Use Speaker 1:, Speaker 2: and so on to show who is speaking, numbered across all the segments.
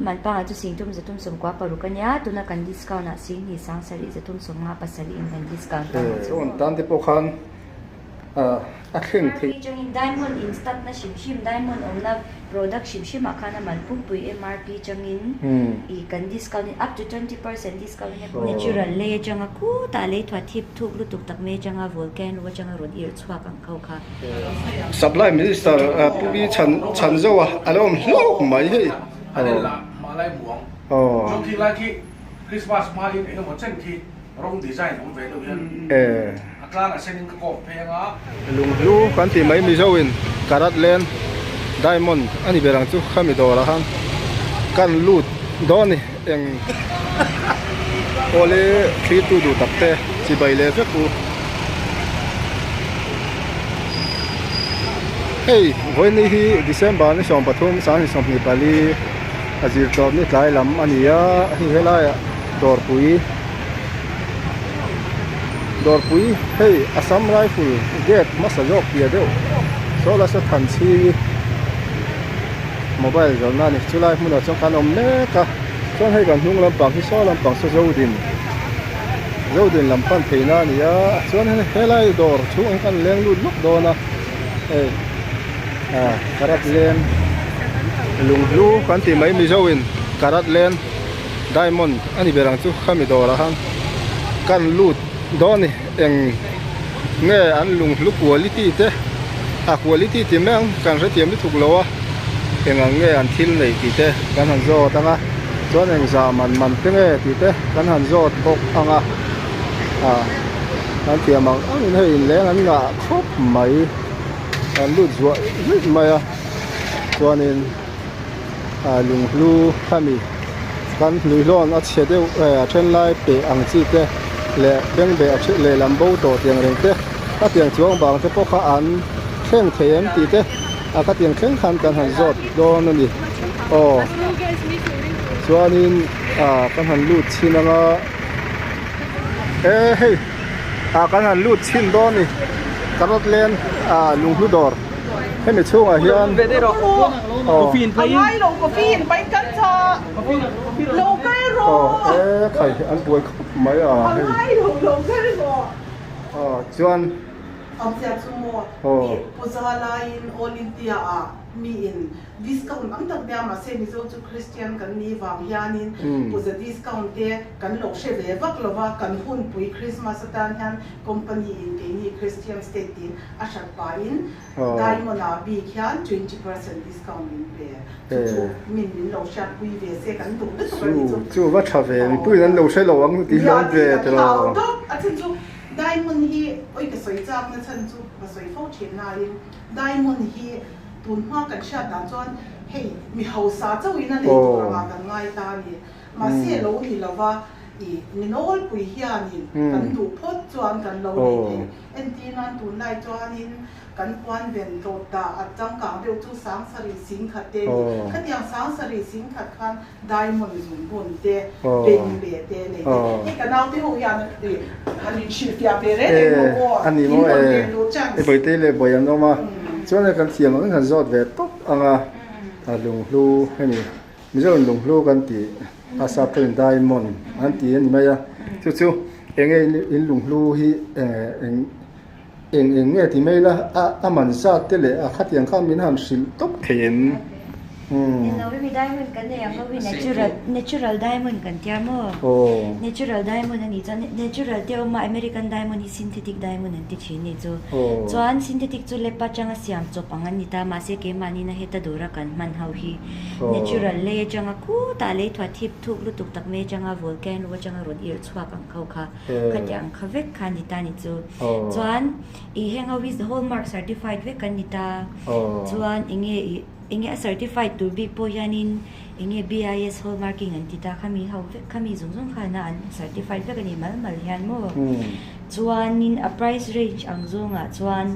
Speaker 1: A man pangngai chu 3636 a nia, tuna kan discount ah 2737 in kan discount ta ang chu.
Speaker 2: Chuan tan te pawh khan a thleng theih.
Speaker 1: MRP changin diamond in stat na hrim hrim, diamond awmna product hrim hrim ah khan a man pumpui MRP changin i kan discount in up to 20% discount in natural lei atanga khutah lei thuah thip thuk lutuk tak mai atanga volcano atanga rawn irh chhuak ang kho kha.
Speaker 2: Supply Minister Pu Bi Chhan Chhan Zo a a lo awm hlauh mai hei.
Speaker 3: An en lah mah lai muang. Chuan khi lai khi Christmas hma in engemaw chen khi rawng design awm ve deuh hian a tlang a sen in ka kawp phei anga.
Speaker 2: Lunghlu kan tih mai Mizo in Karat Lane Diamond a ni ber ang chu khami dawrah khan kan lut dawn a ni eng awle thlir tu duh tak te chibai leh vek u. Hei vawiin hi December ni 13 2024 a zir tawp ni tlai lam a ni a hei helaiah dawrpui dawrpui hei Assam Rifle gate hmasa zawk piah deuh saw la saw than chhing mobile zawrhna a ni chulai hmunah chuan khan a awm mek a chuan hei kan hnung lampang hi saw lampang saw Zodin Zodin lam pan theihna a ni a chuan helai dawr chhungah hian kan leng lut lawk dawn a hei ah karat leng lunghlu kan tih mai Mizo in karat leng diamond a ni ber ang chu khami dawrah khan kan lut dawn a ni eng nge an lunghlu quality te a quality ti mai ang kan hrethiam lutuk lo a eng ang nge an thil neih tih te kan han zawt ang a chuan eng zah man man te nge tih te kan han zawt bawk ang a ah an thiam ang ang in hei inleng an ngah khawp mai an lut zuah zuih mai a chuanin ah lunghlu khami kan hnuihlawn a chhe deuh eh a then lai peh ang chi te leh bengbeh a then lehlam bo tawh tiang reng te a tiang chuang bang te pawh kha an thleng thei em tih te a ka tiang thleng khan kan han zawt dawn a ni aw chuanin ah kan han lut chhin ang a e hei ah kan han lut chhin dawn a ni carrot lane ah lunghlu dawr hemi chhungah hian aw aw e khai an buai khawp mai a hei aw chuan.
Speaker 4: Awmzia chu maw i puja laiin All India ah mi in discount ang tak nia mahse Mizo chu Christian kan ni vang hianin puja discount te kan lo hre ve vak lo va, kan hunpui Christmas atan hian company in keini Christian state tiin a hrat pahin Diamond ah bik hian 20% discount min pe chu chu min min lo hriatpui ve se kan duh lutuk a ni chu.
Speaker 2: Chu va tha ve mipuiin an lo hre lo ang tih hi an ve tiraw.
Speaker 4: A chin chu Diamond hi oi ka sawi chak na chhan chu ka sawi fo thin laiin Diamond hi tun hma kan hriat dan chuan hei mi hausa chauhin a nei tur anga kan ngai ta a ni. Mahse lo ni lova i mi nawlpui hianin kan duh phawt chuan kan lo nei thei. Entir nan tunlai chuanin Kan puan ven tlawt dah a changkang deuh chu Sangsarih Singkhat te a ni. Khatiang Sangsarih Singkhat khan Diamond zungbun te, Bengbeh te nei te. Hei ka naute ho hian han inhrilhfiah ve reng reng ho aw,
Speaker 2: A ni
Speaker 4: in
Speaker 2: maw
Speaker 4: rawn
Speaker 2: e,
Speaker 4: ven duh chance.
Speaker 2: I bawihte leh bawi an awm a, chuan hei kan thiam ang in han zawt ve tawp ang a, a lunghlu hemi Mizo in lunghlu kan tih a sap pawhin diamond an ti a ni mai a, chu chu enge in lunghlu hi eng Eng eng nge ti mai la, a a man zat te leh a khatiang khan min han hrilh tawp thei em? Umm.
Speaker 1: Eng lo emi diamond kan nei ang ho hi natural natural diamond kan tia maw?
Speaker 2: Aw.
Speaker 1: Natural diamond a nih chuan natural te awm a American diamond hi synthetic diamond an ti thin nih chu.
Speaker 2: Aw.
Speaker 1: Chuan synthetic chu lepa atanga siam chawp ang an ni ta mahse keimahni na heta dawra kan hman ho hi
Speaker 2: Aw.
Speaker 1: natural lei atanga khutah lei thuah thip thuk lutuk tak mai atanga volcano atanga rawn irh chhuak ang kho kha. Khatiang kha vek kha a ni ta ni chu. Chuan i heng ho hi hallmark certified vek an ni ta. Chuan eng nge i eng nge a certified tur bik pawh hianin eng nge BIS hallmarking an ti ta khami ho vek khami zawng zawng khan a an certified vek a ni mal mal hian maw. Chuanin a price range ang zawngah chuan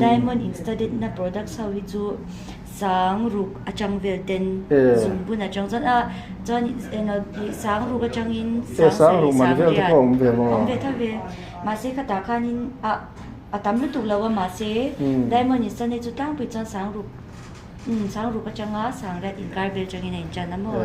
Speaker 1: diamond in studded na products ho hi chu sang ruk atang vel ten zungbun atang chuan a chuan eng sang ruk atangin
Speaker 2: sang sarih sang riat
Speaker 1: awm ve tho ve mahse khatah khanin ah a tam lutuk lo a mahse diamond in sane chu tlangpui chuan sang ruk. Umm Sangruk atanga Sangriat inkar vel atangin a intan a maw?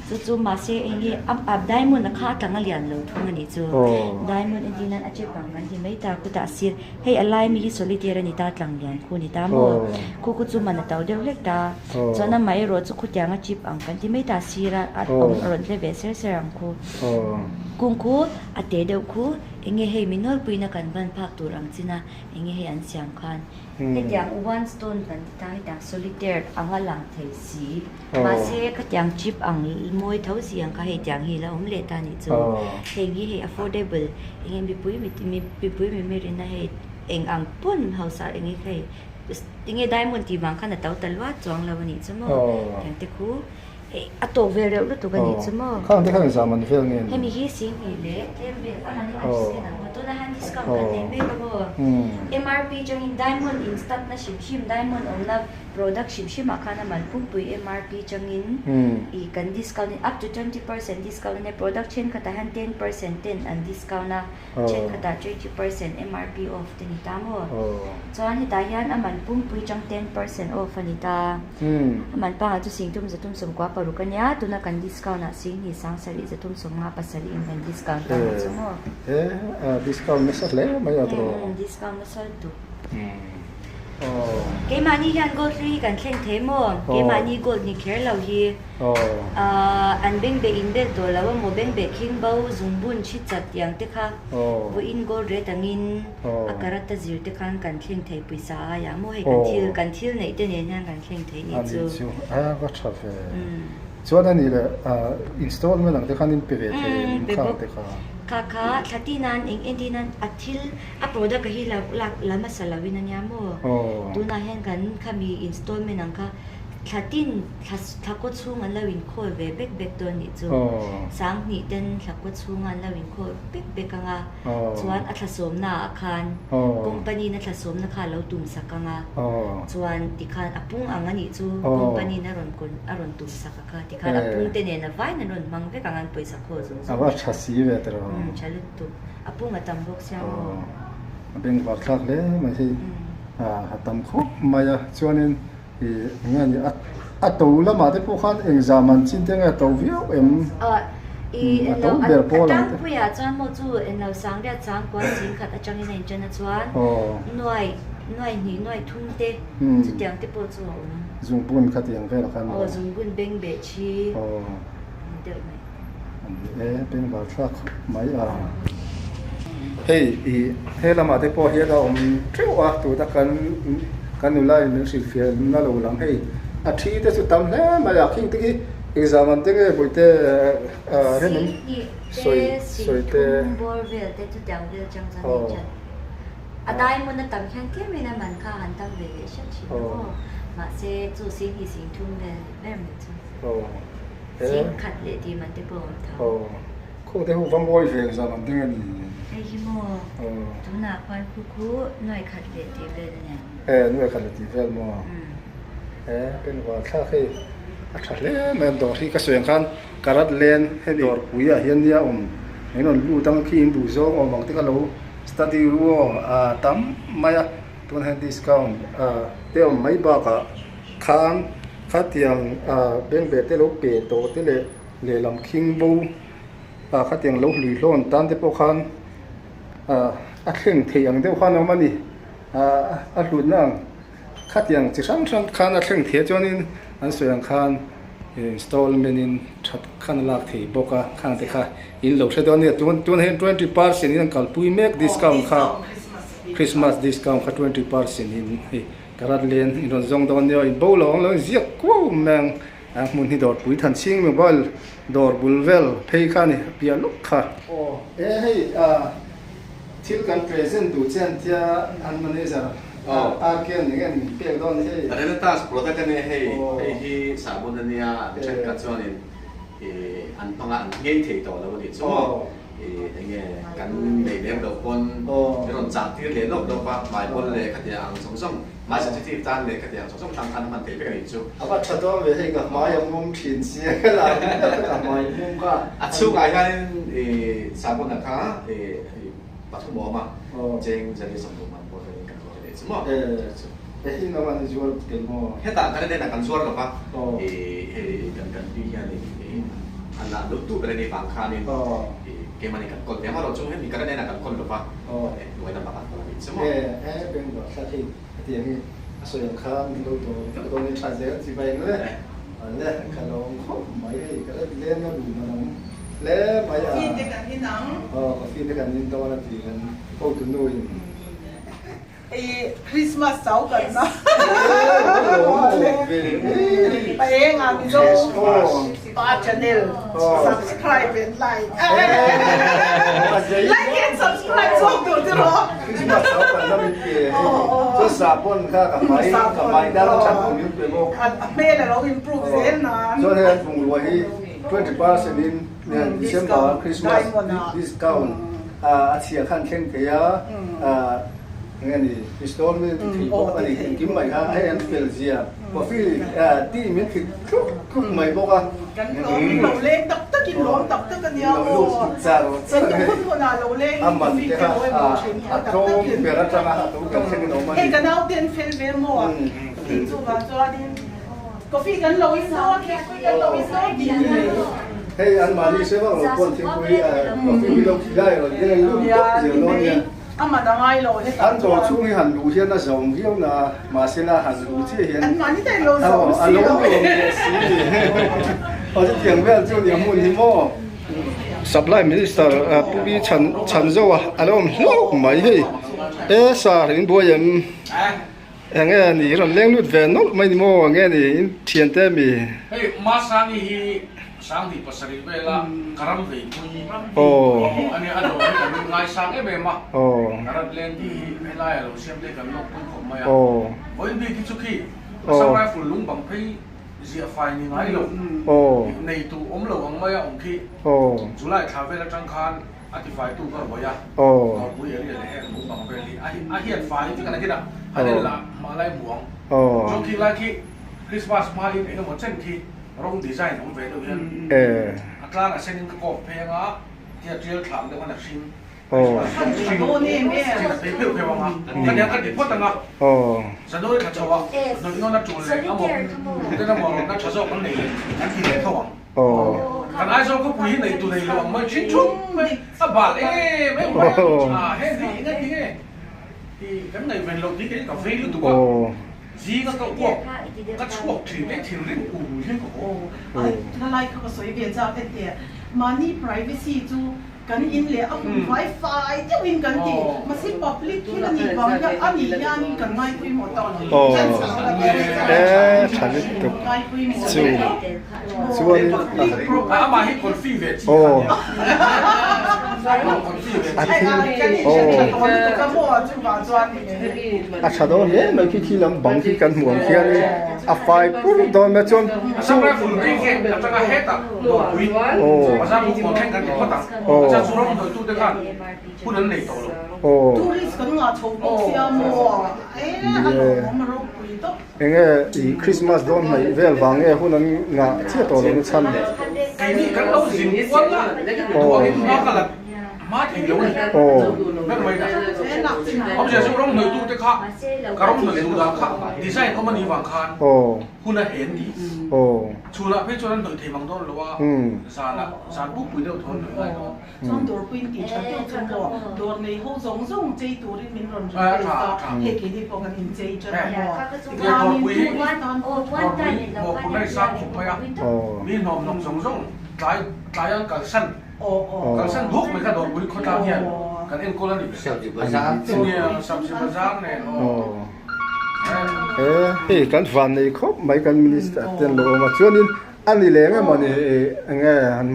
Speaker 1: Chu chu mahse eng nge a diamond a kha a tlang a lian lo thung a nih chu. Diamond entir nan a chep ang kan ti mai ta khutah sir hei a lai mi hi solitaire a ni ta tlang lian khu a ni ta maw? Khu khu chu man a to deuh hlek ta. Chuan amah erawh chu khutiang a chip ang kan ti mai ta sir a a awm a rawn tle ve ser ser ang khu. Kung khu a te deuh khu eng nge hei mi nawlpuina kan ban phak tur ang chin a eng nge hei an siam khan. Hetiang one stone kan ti ta hetiang solitaire anga lang thei si mahse khatiang chip ang mawi tho si ang kha hei tiang hi la awm leh ta anih chu heng hi hei affordable eng nge mipui mipui mimirin a hei eng ang pawn hausa eng nge hei tinge diamond tih vang khan a to ta luat chuang lo anih chu maw tiang te khu. A tawk vel reuh lutuk a nih chu maw?
Speaker 2: Khang te khan engzah man vel nge ni?
Speaker 1: Hemi hi Singhnih leh tlem vel a man hi a ang maw? Tuna hian discount kan nei mek a maw? MRP changin diamond in start na hrim hrim, diamond awmna product hrim hrim ah khan a man pumpui MRP changin i kan discount in up to 20% discount a nia, product thenkhatah hian 10% ten an discount a. Thenkhatah 20% MRP off te ni ta maw? Chuan hetah hian a man pumpui chang 10% off a ni ta. A man pangah chu sing tum zathum sawmkua paruk a nia, tuna kan discount ah sing hnih sang sarih zathum sawmnga pasarih in kan discount ta ang chu maw?
Speaker 2: He discount nasa hle mai a tawh.
Speaker 1: Discount nasa lutuk. Keimahni hian gold hlui hi kan thleng thei maw? Keimahni gold ni kher lo hi. An bengbeh in bel tawh lo a maw? Bengbeh khing bo zungbun thi chat tiang te kha vawiin gold rate angin a karat a zir te khan kan thleng thei pawisa aiah maw? Hei kan thil kan thil neih te nen hian kan thleng thei nih chu.
Speaker 2: Ani chu a va tha ve. Chuan ani leh installment ang te khan in pe ve thei em khang te kha?
Speaker 1: Kha kha thla tin an eng entir nan a thil A product a hi lak lak la hmasa lo in ania maw? Tunah hian kan khami installment ang kha thla tin thla thla kaw chhung an lo inkhawl ve bek bek dawn nih chu. Sanghnih ten thla kaw chhunga an lo inkhawl bek bek anga chuan a thla sawmna ah khan company in a thla sawmna kha a lo tum sak anga chuan tikhan a pung ang anih chu company in a rawn a rawn tum sak a kha tikhan a pung te nen a vaiin an rawn hmang vek ang an pawisa khawl zawng zawng.
Speaker 2: A va tha si ve tiraw?
Speaker 1: Umm tha lutuk. A pung a tam bawk sia maw?
Speaker 2: A bengvar thlak hle mai hei a tam khawp mai a chuanin ih eng nge ni a to lamah te pawh khan engzah man chin te nge a to viau em
Speaker 1: a to ber pawl ang te. A tlangpuiah chuan maw chu englo sangriat changkua singkhat atangin a inṭan a chuan nuai nuai hnih nuai thum te chutiang te pawh chu a awm.
Speaker 2: Zungbun kha tiang velah khan
Speaker 1: maw? Aw zungbun bengbeh thi deuh mai.
Speaker 2: Ani e, bengvar thlak khawp mai a. Hei i he lamah te pawh hian a awm teuh a, tuna kan kan nula in min hrilhfiah na lo lang hei a thi te chu tam hle mai a, khing te khi engzam an te nge bawihte rem an sawi sawi te.
Speaker 1: A diamond a tam hian tlem in a man kha han tam ve leh hret thin a maw, mahse chu sing hnih sing thum vel ber mai chu. Zing khat leh tih man te pawh a awm tho.
Speaker 2: Aw, khaw te ho va mawi ve zan ang ding a ni.
Speaker 1: Hei hi maw, tunah khuan khu khu nuai khat leh tih vel a nia.
Speaker 2: E, nuai khat leh tih vel maw? E, penvar thlak hei a tha hle mai a, dawr hi ka sawi ang khan karat len hemi dawr pui ah hian nia awm eng rawn lut ang khi in duh zawng awm ang te kha lo study ru aw a tam mai a, tunah hian discount te awm mai bakah khan. Khatiang bengbeh te lo pe tawh te leh lehlam khing bo ah khatiang lo hlui hlawn tan te pawh khan a thleng thei ang deuh khan a awm a ni a hlutna ang khatiang chi hrang hrang khan a thleng thei a chuanin an sawi ang khan installment in that khan a lak thei bawk a khang te kha in lo hre dawn a nia tun tunah hian 20% in an kalpui mek discount kha Christmas discount kha 20% in hei. Ka rat len in rawn zawng dawn nia, in bo lo ang lo in ziak kuau mai ang a hmun hi dawr pui than chhing mobile dawr bul vel phei kha a ni a piah lawk kha. Aw e hei thil kan present duh che an tia an manager RK a ni nge min pek dawn hei.
Speaker 5: Renatas product a nia hei, hei hi sahbun a nia thenkhat chuanin an hmanga an nghei thei tawh lo a nih chu maw. Enge kan nei lem loh pawn min rawn chah tir leh lawk lawk a, hmai pawn leh khatiang ang zawng zawng, hmai sensitive tan leh khatiang zawng zawng tan khan a hman theih vek a nih chu.
Speaker 2: A va tha dawn ve hei ka hmai a mum thin sia ka la ringawt a ka hmai mum kha.
Speaker 5: A chhungah hianin sahbawn ah kha pathum a awm a, cheng zali sawmhnih man pawh hianin kan zuar a nih chu maw.
Speaker 2: E hi nang an i zuar tel maw?
Speaker 5: Hetah kan hnenah kan zuar lo va, i hei kan kan pi hian i a lah lut tu ber a nih vang khanin i keimahni kan kawl ve ang erawh chu hemi kan hnenah kan kawl lo va, hnuai lamah kan kawl a nih chu maw?
Speaker 2: E e Bengal thla khi hetiang hi a sawi ang khan min lo dawr vek dawn in tha zel chi vai ang le. Le ka lawm khawp mai hei ka la leng a duh man awm hle mai a.
Speaker 4: Coffee te kan in ang.
Speaker 2: Aw coffee te kan in dawn a ti kan hotu nu in.
Speaker 4: Hei Christmas chau kan na. Pa eng a Mizo pa channel subscribe and like. Like and subscribe zawk tur ti rawh.
Speaker 2: Christmas chau kan na min pe hei. Chuan sahbawn kha ka hmai ka hmai dar a that kum min pe bawk.
Speaker 4: A hmel a lo improve zel nan.
Speaker 2: Chuan hei an bungrua hi 20% in December Christmas discount a chhia khan thleng thei a. Enge ni installment ti thei bawk a ni engkim mai kha hei an fel zia coffee tea min thik thluk thluk mai bawk a.
Speaker 4: Kan lawm in lo leng tak tak in lawm tak tak a nia maw
Speaker 2: char char
Speaker 4: hei hun hun ah lo leng in coffee te lo emaw thin
Speaker 2: a tak tak in ber atanga a to kan thleng in awm a ni
Speaker 4: hei ka nau te an fel ve maw tin chuvang chuanin coffee kan lo in dawn thingpui kan lo in dawn tih ni
Speaker 2: hei an mahni se vak lo pawn thingpui coffee hi lo khilai rawn leng lut tawp zel dawn nia.
Speaker 4: A man a ngai lo hetah
Speaker 2: An dawr chhung hi han luh hian a zawm viau na, mahsela han luh chiah hian
Speaker 4: An mahni daih lo zawm
Speaker 2: a
Speaker 4: si
Speaker 2: lo
Speaker 4: lo.
Speaker 2: lawm leh si. Aw chutiang vel chu nia hmun hi maw. Supply Minister Pu Bi Chhan Chhanzoa a lo awm hlauh mai hei. E sir in buai em? Enge ni rawn leng lut ve nawlh mai ni maw? Enge ni in thiante mi?
Speaker 3: Hei Masangi hi Sanghnih pasarih vela ka ram vei pui a nia, a dawr hi kan ngaisang em em a, ka rat leng tih hi helai a lo siam te kan lawk pui khawp mai a, vawiin bik hi chu khi Assam Rifle lung bang phei ziah fai ni ngai lo, nei tu awm lo ang mai a awm khi July thla vel atang khan a tifai tu ka ruai a, Dawrpui area leh heng lung bang vel hi a hian fai vek a la kin a, han en lah hmalai muang chuan khi lai khi Christmas hma in engemaw chen khi Rawng design awm ve deuh hian a tlang a sen in ka kawp phei anga tia tial thlam deuh khan a hring Christmas rawng hring chin a phei pheuh pheuh anga ka nia ka ti phawt anga January thla chho ah hnawih nawn a tul leh amaw tuten amaw rawtna tha zawk an nei leh an ti leh tho ang kan Aizawl khawpui hi nei tu nei lo ang mai thin thum mai a bal em em mai a heng hi eng a ti nge kan ngaihven loh tih kei ka vei lutuk a. Zinga ka uak ka chhuak thin e thinrim ur hian ka haw.
Speaker 4: Ai thalai kha ka sawi ve chak e teh. Mahni privacy chu kan in leh a hun fai fai deuh in kan ti. Mahse public thil a nih vang hian a nih hian kan ngaipawimawh tak lo.
Speaker 2: E tha lutuk chu chuan
Speaker 3: Amah hi confi ve chi kha nia. Confi ve chi.
Speaker 2: A tha dawn hle mai khi khi lam bang khi kan hmuh ang khian in a fai pur dawn mai chuan chu aw enge ih Christmas dawn hnaih vel vang nge hun an ngah chiah tawh lo na chhan aw.
Speaker 3: Hma thei lo a ni. Ber mai dah. Awmzia chu rawng hnawih tute kha ka rawng hnawih duh dan kha design awm a nih vang khan hun a hen ni. Chhunah phei chuan an hnawih thei mang dawn lo a, zanah zan pukpui deuh thawn hnawih ngai dawn.
Speaker 4: Chuan dawrpui in tih tha deuh chu maw dawr nei ho zawng zawng chei turin min rawn request a, hei keini pawh kan inchei tan a maw.
Speaker 3: Dawrpui hi dawrpui mawhphurhna i sang khawp mai a, mi hnawmhnawk zawng zawng tlai tlai an kalsan. Kalsan duk mai kha Dawrpui khawtlang hian kan enkawl a ni.
Speaker 2: Sabzi bazar.
Speaker 3: Nia, sabzi bazar nen aw.
Speaker 2: Hei kan van nei khawp mai kan minister te an lo awm a chuanin a ni leng emaw ni enge han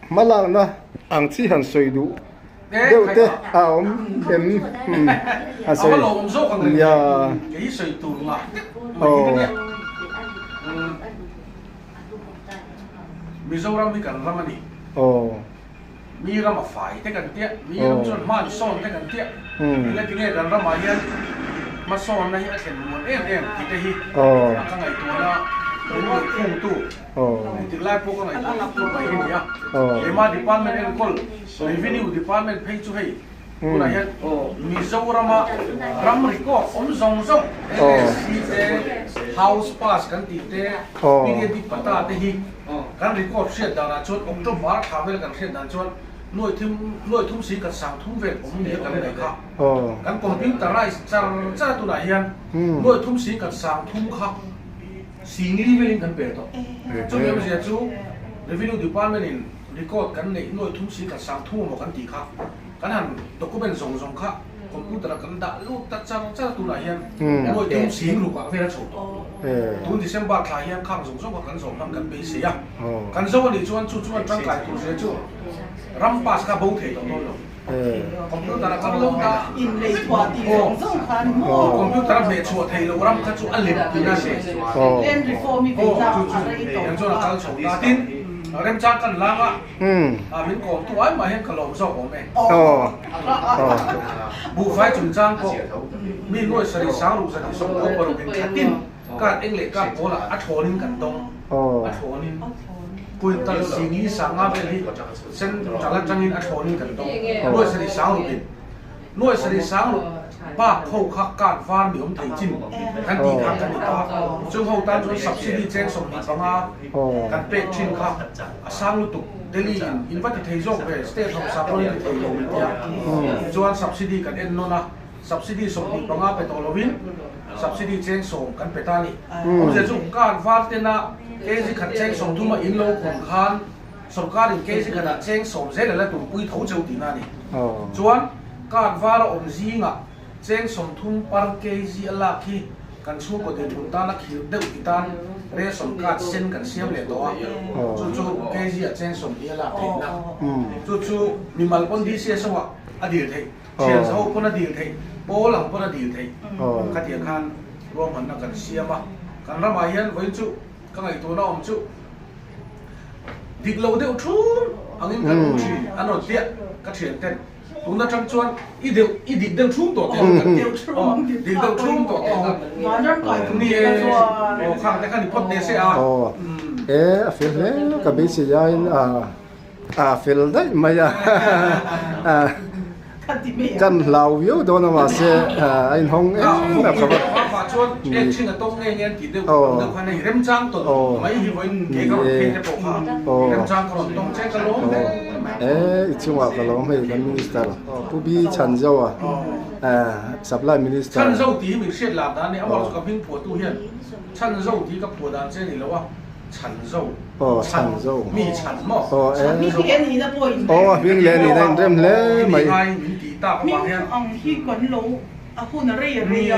Speaker 2: hma lakna ang chi han sawi duh deuh te a awm em han sawi nia aw.
Speaker 3: Mizoram hi kan ram a ni.
Speaker 2: Aw.
Speaker 3: Mi ram a fai te kan tia, mi ram chuan hman sawn te kan tia. Eng ati nge kan ramah hian hmasawnna hi a thlen muan em em tih te hi a ka ngaihtuahna min rawn khungtu engtik lai pawh ka ngaihtuah tuk tuk mai hi ni a. Keimah department enkawl Revenue department phei chu hei. Tunah hian Mizorama ram record awm zawng zawng NSC te, House Pass kan tih te, Periodic Patta te hi kan record hriat danah chuan October thla vel kan hriat dan chuan nuai thum nuai thum si khat sang thum vel awm nia kan nei kha. Kan computerize char char a tunah hian nuai thum si khat sang thum kha singli velin kan pe tawh. Chumi awmzia chu Revenue Department in record kan neih nuai thum si khat sang thum emaw kan tih kha kan han document zawng zawng kha computer ah kan dah lut ta char char tunah hian nuai thum sing ruk ah vel a chho tawh. Tun December thla hian khang zawng zawng kha kan zawm hman kan beisei a. Kan zo anih chuan chu chuan tangkai tur zia chu ram pass kha bo thei tawh dawn lo. Computer a kal lo ta.
Speaker 4: Inlei chhuah tih zawng zawng khan maw?
Speaker 3: Computer a hmeh chhuah thei lo ram kha chu a lem tihna a ni.
Speaker 4: Land reform i vei na a rei tawh
Speaker 3: Eng chuan a kal chho ta. Tin, remchang kan lang a, min kawm tu ai mah hian ka lawm zawk awm e. Buhfai chungchang pawh mi nuai sarih sang ruh zahnih 96 in thlatin Card eng leh card pawl ah a thlawnin kan dawng. A thlawnin quintal sini sanga vel hi central atangin a thlawnin kan dawng. Nuai sarih sang rukin nuai sarih sang ruk bak ho kha card var mi awm thei chin kan tih kha kan ni ta. Chung ho tan chuan subsidy cheng 25 kan pek thin kha a sang lutuk. Delhi in in va ti thei zawk ve state hausa pawn in ti thei lo min tia. Tichuan subsidy kan en nawn a. Subsidy 25 pe tawh lovin subsidy cheng 10 kan pe ta a ni. Awmzia chu card var tena kg khat cheng 30 a in lo khawn khan sorkarin kg khatah cheng 10 zel a la tumpui tho cheu tihna a ni. Chuan card var a awm zingah cheng 30 per kg a lak hi kan chhungkaw dinhmun tana khirh deuh ti tan ration card sen kan siam leh tawh a, chu chu kg ah cheng 20 a lak theihna. Chu chu mimal pawn DCSO ah a dil theih. Thian ho pawn a dil theih, pawl ang pawn a dil theih. Khatiang khan ruahmanna kan siam a, kan ramah hian vawiin chu ka ngaihtuahna awm chu dik lo deuh thum angin kan awm thin an rawn tiah ka thian ten tun atang chuan i deuh i dik deuh thum tawh teh ang kan dik deuh thum tawh teh ang ni e aw khang te khan i phawt teh se a.
Speaker 2: E a fel hle ka beisei aiin a. A fel daih mai a, kan hlau viau dawn a mahse a inhawng em a kha va. E i chungah ka lawm hei kan minister Pu Bi Chhanzoa supply minister.
Speaker 3: Chhanzo.
Speaker 2: Aw Chhanzo.
Speaker 3: Mi chhan maw?
Speaker 2: Aw e.
Speaker 4: Hming leh nihna pawh in
Speaker 2: rem. Aw hming leh nihna in rem hle mai.
Speaker 3: Mi ngai min tih tak avang hian.
Speaker 4: Hming ang hi kan lo a hun a rei a rei a a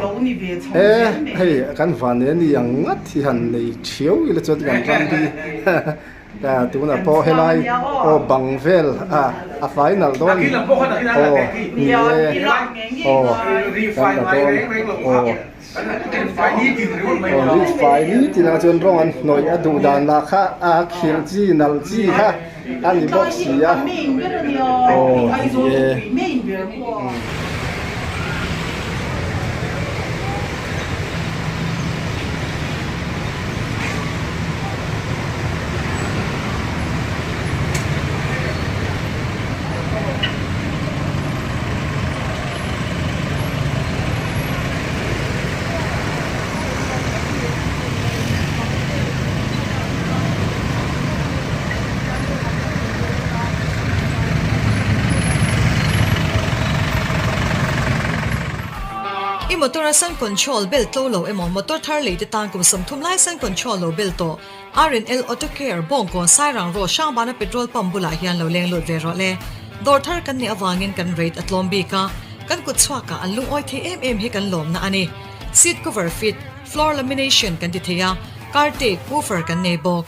Speaker 4: lo ni ve chho zel mai.
Speaker 2: E hei kan van e ni ang ngat hi han nei thiau ila chuan kan ram hi tunah pawh helai aw bang vel a a fai nalh dawn aw ni e aw kan la dawn aw. Aw fai ni tin ah chuan rawng an hnawih a duh dan lah kha a khirh chi nalh chi kha a ni bawk si a aw ni e.
Speaker 6: I motor a sun control bel tlo lo emaw motor thar lei te tan kum 30 lai sun control lo bel tawh R&L Auto Care Bawngkawn Sairang Road Hrangbana petrol pump bulah hian lo leng lut ve rawh le. Dawr thar kan nih avangin kan rate a tlawm bik a, kan kut chhuakah an lungawi thei em em hi kan lawmna a ni. Seat cover fit, floor lamination kan ti thei a, car tape, woofer kan nei bawk.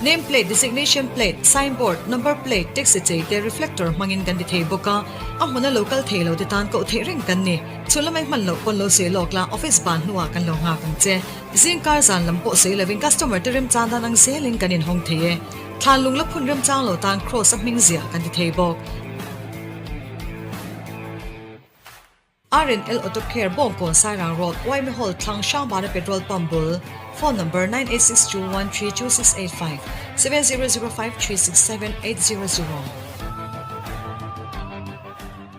Speaker 6: Name plate, designation plate, sign board, number plate, taxi chei te reflector hmangin kan ti thei bawk a, a hmuna lo kal thei lo te tan koh theih reng kan ni. Chhun lamai hman loh pawn lo sawi lawk la, office ban hnuah kan lo nghak ang che. Zingkar zan lam pawh sawi lovin customer te remchang dan ang zelin kan inhawng thei e. Thlan lung la phun remchang lo tan cross a hming ziah kan ti thei bawk. R&L Auto Care Bawngkawn Sairang Road Uaime Hall thlang Hrangbana Petrol Pump bul Phone Number 9862132685 7005367800.